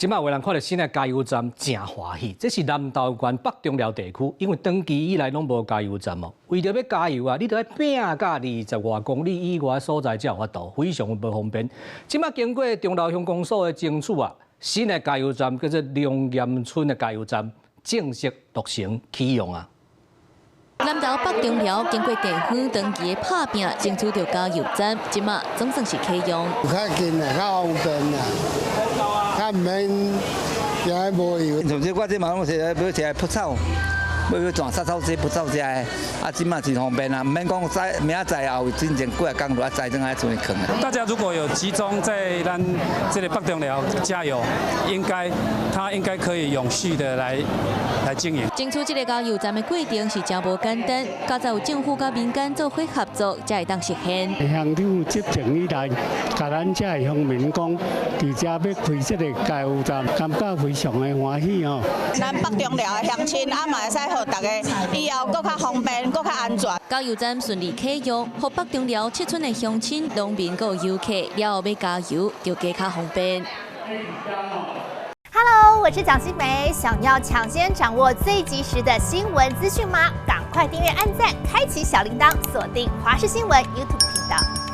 這擺有人看著新的加油站誠歡喜，這是南投縣北中寮地區，因為長期以來攏無加油站哦，為著欲加油啊，你著愛拚甲20外公里以外所在才有法度，非常無方便。這擺經過中寮鄉公所的爭取啊，新的加油站叫做龍岩村的加油站正式落成啟用啊。南投北中寮經過地方長期的拍拚，爭取著加油站，這擺總算是啟用。較近啊，較方便啊。較毋免驚無油。像這我這嘛攏是欲食蒲草，欲轉沙草這蒲草遮的，啊，這馬真方便啊，毋免講載明仔載後進前幾仔工就愛載轉來賰囥。大家如果有集中在咱這个北中寮加油，應該他應該可以永續的來經營。爭取這个加油站的過程是誠無簡單，佳哉有政府佮民間做伙合作，才會當實現。鄉長執政以來，共咱遮的鄉民講，佇遮欲開這个加油站，感覺非常的歡喜哦。咱北中寮的鄉親啊，嘛會使予大家以後閣較方便，閣較安全。加油站順利啟用，予北中寮七村的鄉親、農民佮遊客了後欲加油，就加較方便。 Hello，我是蔣新梅，想要搶先掌握最及時的新聞資訊嗎？趕快訂閱、按讚、開啟小鈴鐺，鎖定華視新聞 YouTube 頻道。